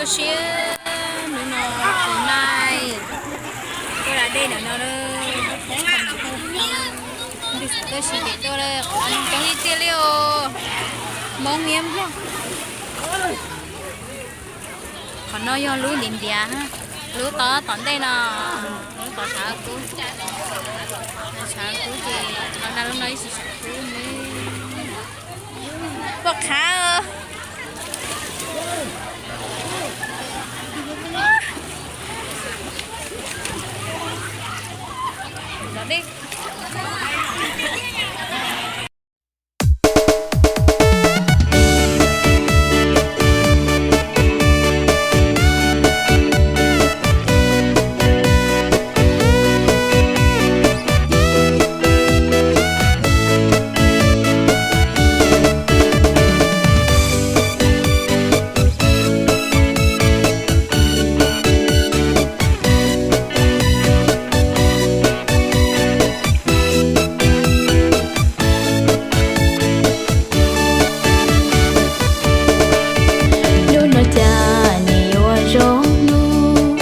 Siab, hnub no kuv nai tuaj da dej ntawm no, nws xav tuaj si ces tuaj, qhov no coob ib tiag li os, Hmoob thiab Nplog. Qhov no yog lub ntiav ntiav, lub tod tom ntej no, lub tod tshav kub, tshav kub ces los da lub no ib sim tshav kub ne. Pom qhav. Hnub no cas nim yuav zoo hnub,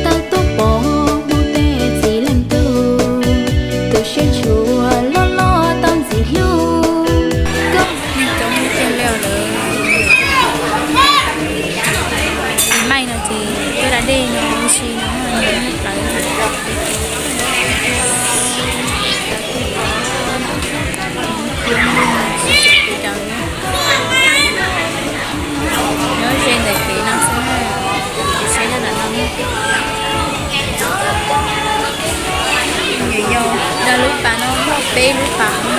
tau tuaj pom mus tej txiv leej tub, tus siab ntshua loj loj tau ntxim hlub. Koj coob tiag li lawm. Txiv maij no ces tuaj da dej no si no, plawv. Nyob ze ntawm kev no xwb, saib nyob ntawm no. Yog da lub pas no muaj peb lub pas no.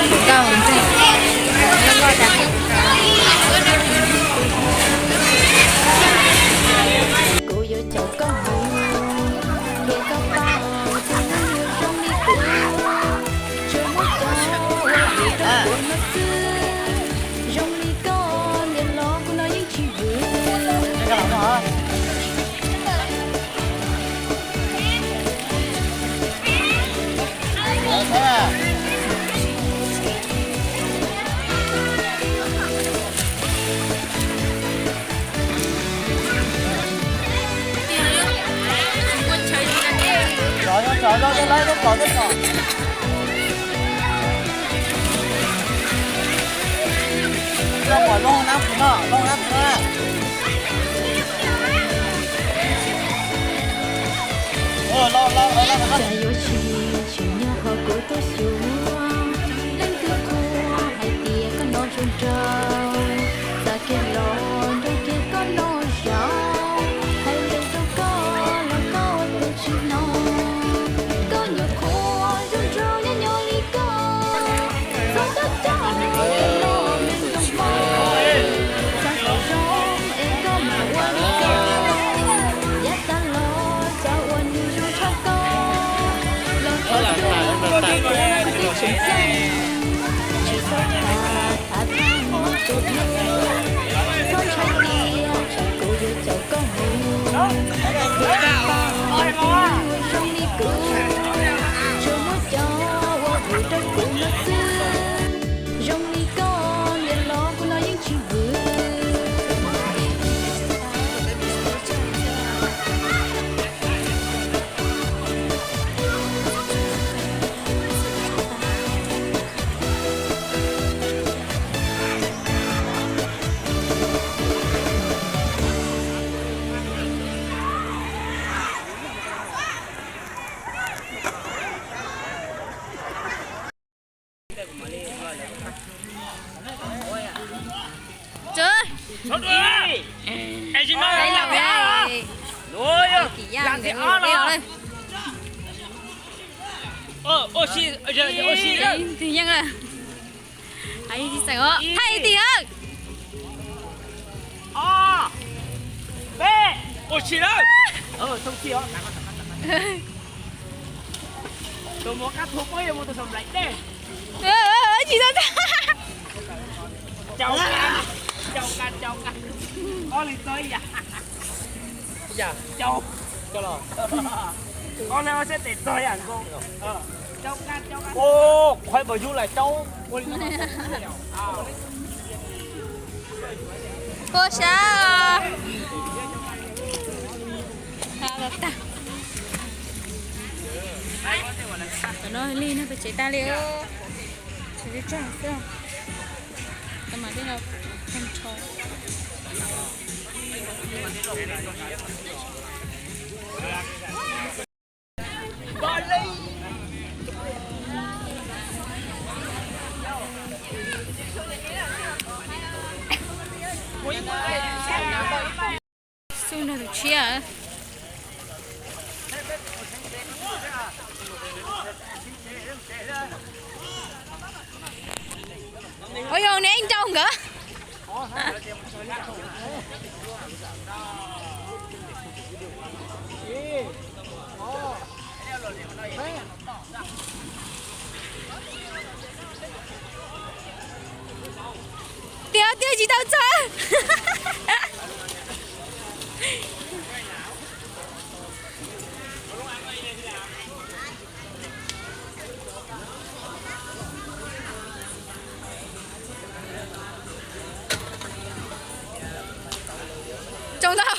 Nkauj ntag. Kuv yuav caum koj mus, ces koj pab tus neeg zoo li kuv, tsuas muab cov ua vwm rau kuv no xwb. Zoo li koj niam los kuv no yeej tsis vwm. Cas yuav tsis tsim nyog qhov kuv tuaj xyuas, leej twg qhuas hais tias koj no zoo nraug, txav kiag los nrog kiag koj noj zaum, hais lus rau koj los koj ua tus tsis hnov. Koj nyuam qhuav zoo nraug nyob nyob li koj, txhob coj coj li los me ntxoov poj, txhob xav zoo es koj mam ua li koj, yav tas los cov uas nws zoo tshaj koj los koj tsis ua li koj tib tseem ceeb, tsis txhob tham tham tham mus tus dab, txhob ntshai tias tsam kuv yuav caum koj mus, thiab koj pab zoo li kuv, tsuas muab cov ua vwm rau kuv no xwb. Zoo li koj niam los kuv no yeej tsis vwm. Tus yeej, hais ib txeem os, hais ib txeem os. Ob, peb, ua tshis lawm. Tus mov qab thua pob yuav mus tus saum nplaim dej. Tsis tau tag. Caum, caum, caum, caum. Ob leeg txog ib yam. Caum. Ob leeg ob sab tes txog ib yam nkaus. Caum, caum, caum. Pua sab. Tag tag. Tam no li no peb tsev tag li. Tsev li tsag xwb. Tau mas tej no tag nrho. Xub nrog tus tshiab. Ua yog neb nrau nkawd. Tiag tiag tsis tau txog. Tsoo ntau.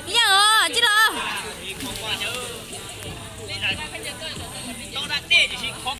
Ib yam os, tij laug.